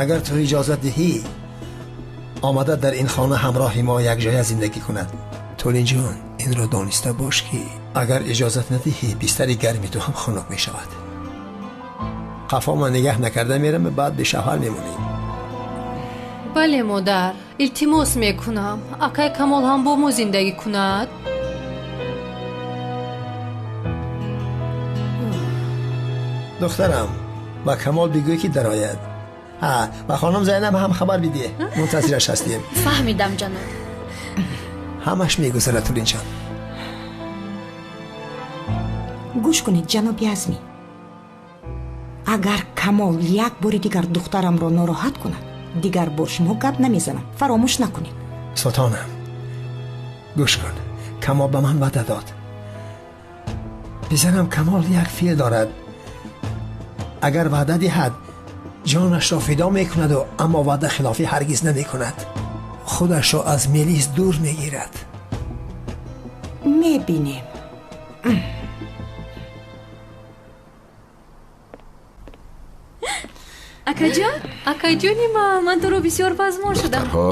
Агар ту иҷозат диҳӣ, омада дар ин хона ҳамроҳи мо якҷоя зиндагӣ кунад. Тулинҷон, инро дониста бош, ки агар иҷозат надиҳӣ, бистари гарми ту ҳам хунук мешавад. Қафо ман нигаҳ накарда мерам, баъд бешавҳар мемонӣ. Бале, модар, илтимос мекунам, акай Камол ҳам бо мо зиндагӣ кунад. Духтарам, ба Камол бигӯй, ки дарояд. Ҳа, ба хонум Зайнаб ҳам хабар бидиҳ, мунтазираш ҳастем. Фаҳмидам, ҷаноб. Ҳамаш мегузарад, Тулинҷон. Гӯш кунед, ҷаноби Азмӣ, агар Камол як бори дигар духтарамро нороҳат кунад, дигар бо шумо гап намезанам. Фаромӯш накунед. Султонам, гӯш кун, Камол ба ман ваъда дод. Писарам Камол як феъл дорад. Агар ваъда диҳад, ҷонашро фидо мекунаду, аммо ваъда хилофӣ ҳаргиз намекунад. Худашро аз Мелис дур мегирад. Мебинем. Акаҷон, акаҷони ман, ман туро бисёр пазмон шудам. Духтарҳо.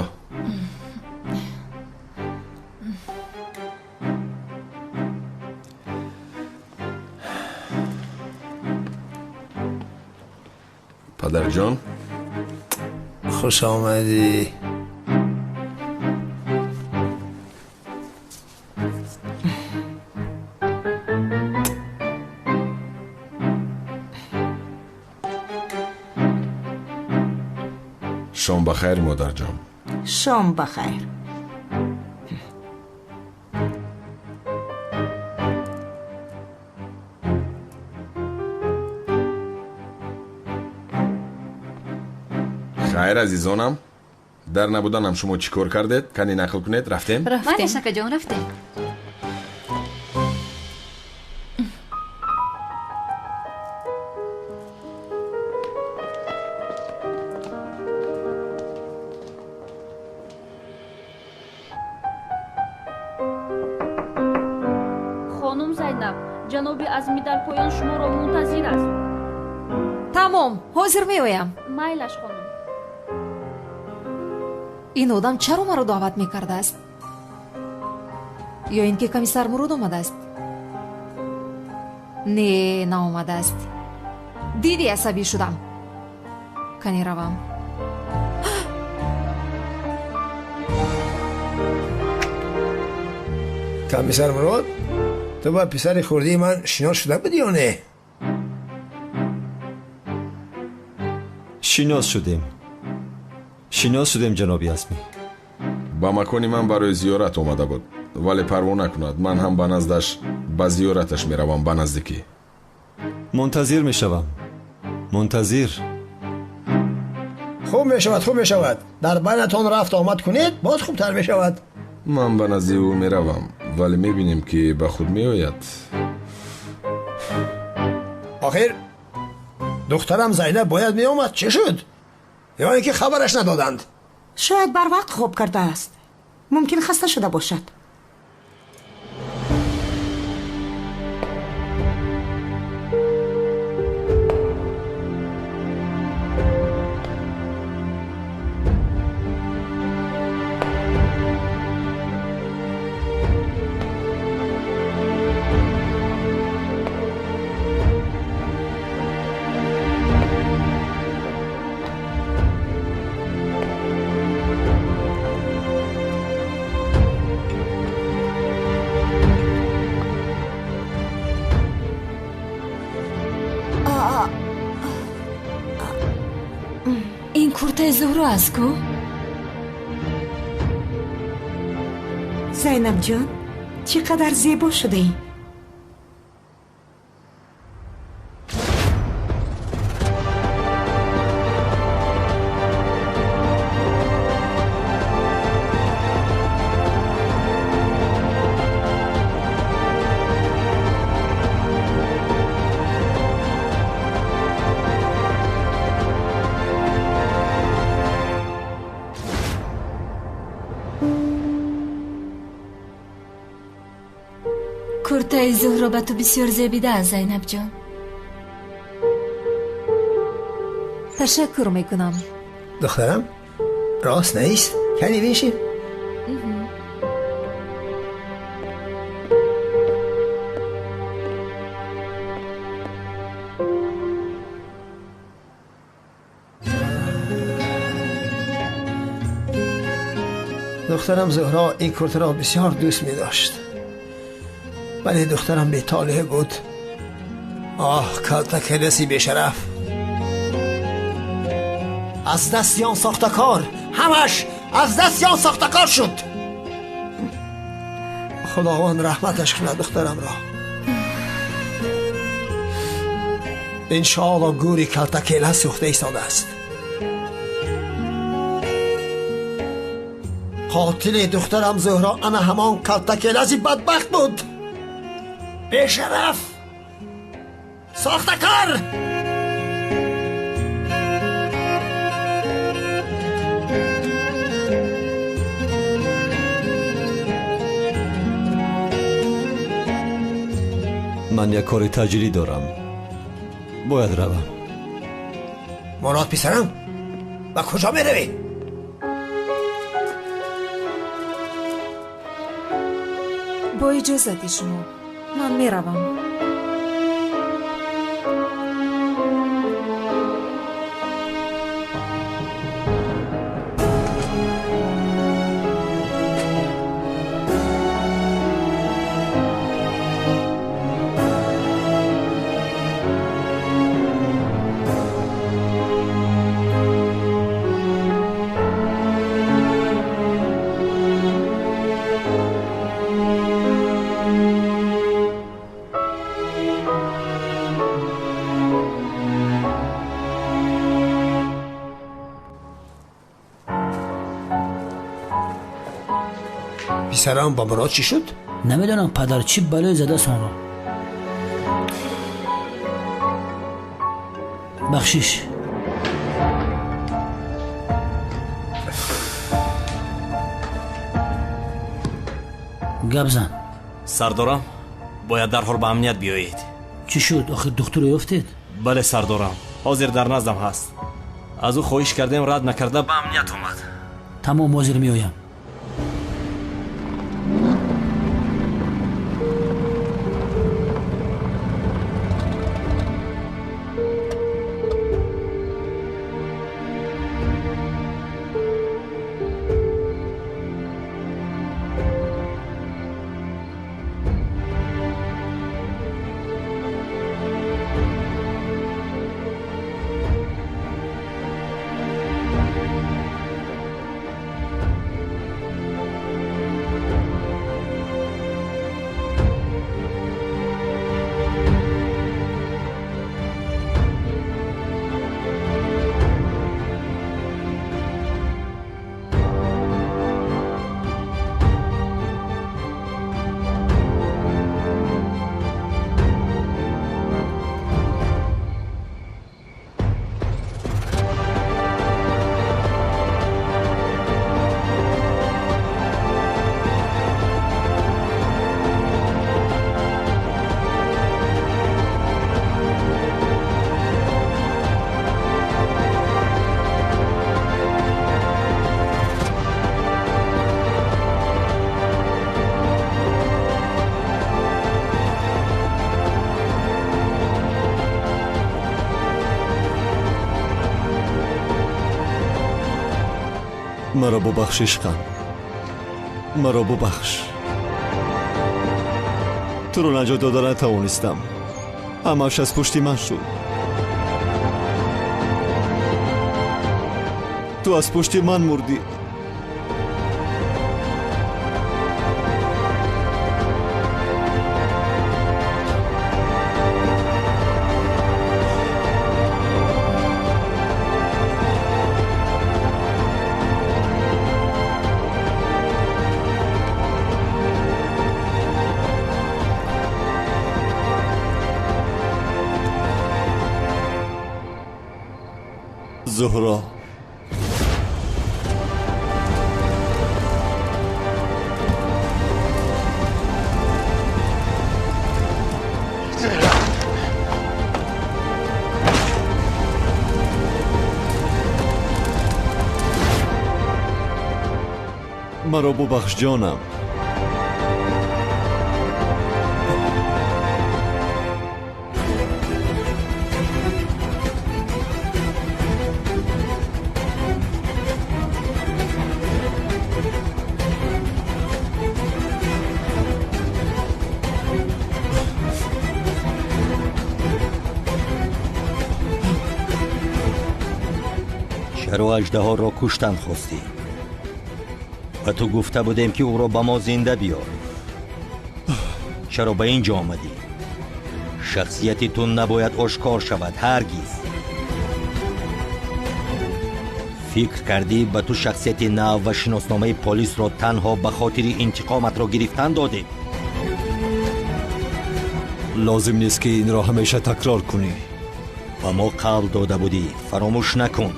Падарҷон. Хуш омадӣ. Шом ба хайр, модарҷон. Шом ба хайр. Хайр, азизонам, дар набуданам шумо чӣ кор кардед? Кани нақл кунед. Рафтем? Рафтем, акаҷон, рафтем. Хонум Зайнаб, ҷаноби Азмӣ дар поён шуморо мунтазир аст. Тамом, ҳозир меоям. Майлаш, хонум. Ин одам чаро маро даъват мекардааст? Ё ин ки комиссар Мурод омадааст? Не, наомадааст. Диди, асабӣ шудам. Кани равам. Комиссар Мурод, ту ба писари хурдии ман шинос шуда будӣ ё не? Шинос шудем, шинос шудем, ҷаноби Азмӣ. Ба макони ман барои зиёрат омада буд, вале парво накунад, ман ҳам ба наздаш ба зиёраташ меравам ба наздикӣ. Мунтазир мешавам, мунтазир. Хуб мешавад, хуб мешавад. Дар байнатон рафт омад кунед, боз хубтар мешавад. Ман ба назди ӯ меравам, вале мебинем, ки ба худ меояд. Охир духтарам Зайнаб бояд меомад. Чӣ шуд? Ё ин ки хабараш надоданд? Шояд барвақт хоб кардааст. Мумкин хаста шуда бошад. Ин куртаи Зуҳро аст ку? Зайнабҷон, чӣ қадар зебо шудаӣ. Куртаи Зуҳро ба ту бисёр зебидааст, Зайнабҷон. Ташаккур мекунам. Духтарам, рост нест? Кани бишин. Духтарам Зуҳро ин куртаро бисёр дӯст медошт. Вале духтарам бетолеъ буд. Оҳ, калтакеласи бешараф! Аз дасти он сохтакор, ҳамаш аз дасти он сохтакор шуд. Худованд раҳматаш кунад духтарамро. Иншоалло гӯри калтакела сӯхта истодааст. Қотили духтарам Зуҳро ана ҳамон калтакеласи бадбахт буд. Бешараф! Сохтакор! Ман як кори таҷрӣ дорам. Бояд равам. Мурод писарам, ба куҷо меравӣ? Бо иҷозати шумо ман меравам. Писарам ба Мурод чӣ шуд? Намедонам падар, чӣ балое задааст онро. Бахшиш. Гап зан. Сардорам, бояд дарҳол ба амният биёед. Чӣ шуд? Охир духтуро ёфтед? Бале, сардорам, ҳозир дар наздам ҳаст. Аз ӯ хоҳиш кардем, рад накарда ба амният омад. Тамом, ҳозир меоям. Маро бубахш, ишқам, маро бубахш. Туро наҷот дода натавонистам. Ҳамааш аз пушти ман шуд. Ту аз пушти ман мурдӣ. Зуҳро, маро бубахш, ҷонам. Чаро аждаҳоро куштан хостӣ? Ба ту гуфта будем, ки ӯро ба мо зинда биёр. Чаро ба ин ҷо омадӣ? Шахсияти ту набояд ошкор шавад ҳаргиз. Фикр кардӣ, ба ту шахсияти нав ва шиносномаи полисро танҳо ба хотири интиқоматро гирифтан додем? Лозим нест, ки инро ҳамеша такрор кунӣ. Ба мо қавл дода будӣ, фаромӯш накун.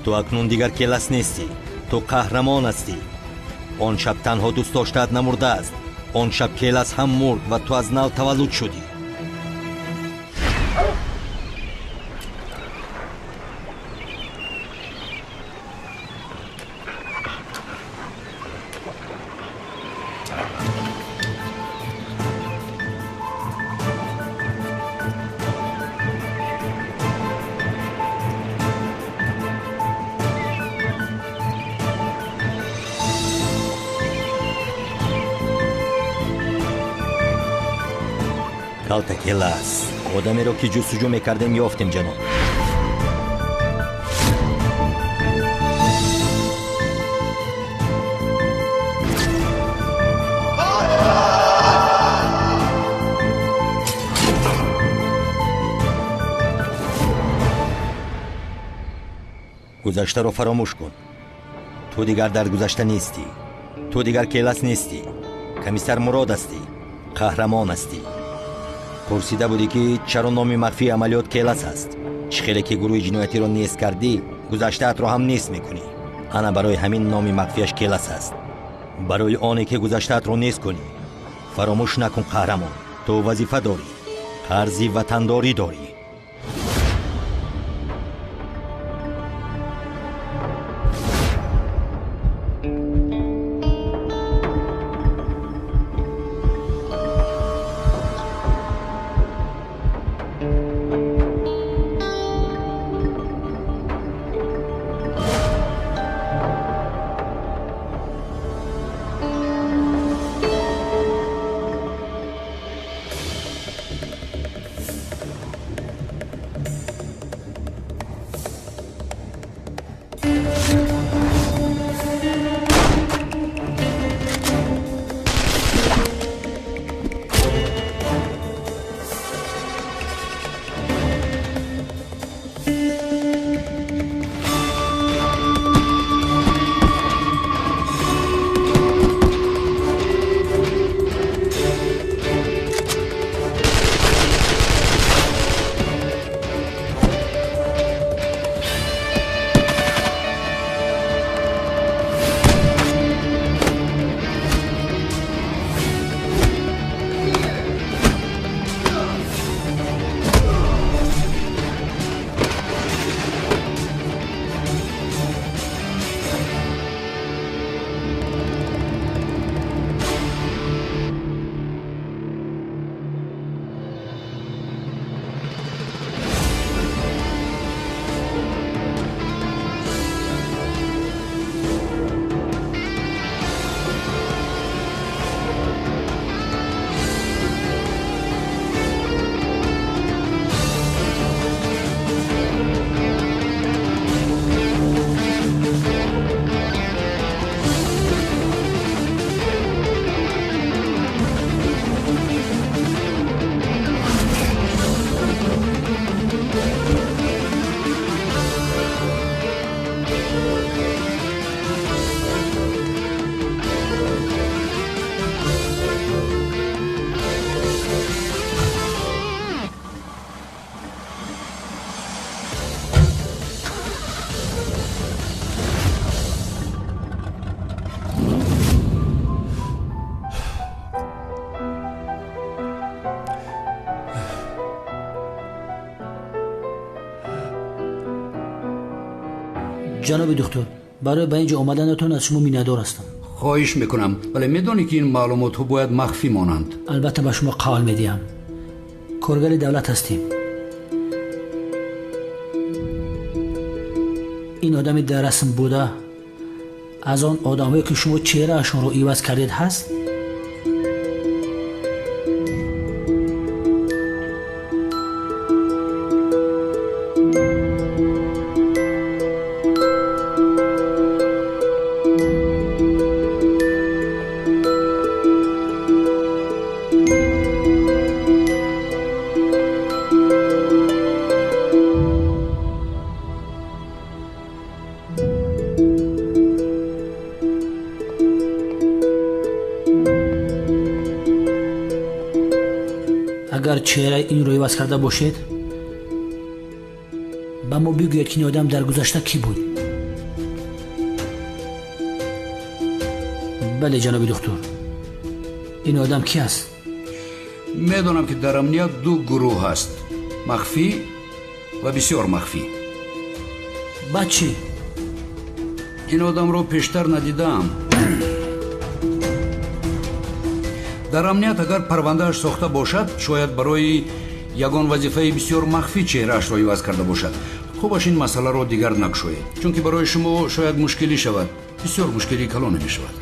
Ту акнун дигар Келас нестӣ, ту қаҳрамон ҳастӣ. Он шаб танҳо дӯстдоштаат намурдааст. Он шаб Келас ҳам мурд ва ту аз нав таваллуд шудӣ. Калта Келас, одамеро ки ҷустуҷӯ мекардем, ёфтем, ҷаноб. Гузаштаро фаромӯш кун. Ту дигар дар гузашта нестӣ. Ту дигар Келас нестӣ. Комиссар Мурод ҳастӣ, қаҳрамон ҳастӣ. Пурсида будӣ, ки чаро номи махфии амалиёт Келас аст. Чӣ хеле ки гурӯҳи ҷиноятиро нест кардӣ, гузаштаатро ҳам нест мекунӣ. Ана барои ҳамин номи махфияш Келас аст, барои оне ки гузаштаатро нест кунӣ. Фаромӯш накун, қаҳрамон, ту вазифа дорӣ, қарзи ватандорӣ дорӣ. Ҷаноби духтур, барои ба ин ҷо омаданатон аз шумо миннатдор ҳастам. Хоҳиш мекунам, вале медонӣ, ки ин маълумотҳо бояд махфӣ монанд. Албатта, ба шумо қавл медиҳам. Коргари давлат ҳастем. Ин одами дар расм буда аз он одамҳое, ки шумо чеҳраашонро иваз кардед, ҳаст? Агар чеҳраи инро иваз карда бошед, ба мо бигӯед, ки ин одам дар гузашта кӣ буд. Бале, ҷаноби духтур, ин одам кӣ аст? Медонам, ки дар амният ду гурӯҳ ҳаст: махфӣ ва бисёр махфӣ. Баъд чӣ? Ин одамро пештар надидаам. Дар амният агар парвандааш сохта бошад, шояд барои ягон вазифаи бисёр махфӣ чеҳраашро иваз карда бошад. Хубаш ин масъаларо дигар накушоед, чунки барои шумо шояд мушкилӣ шавад, бисёр мушкилии калоне мешавад.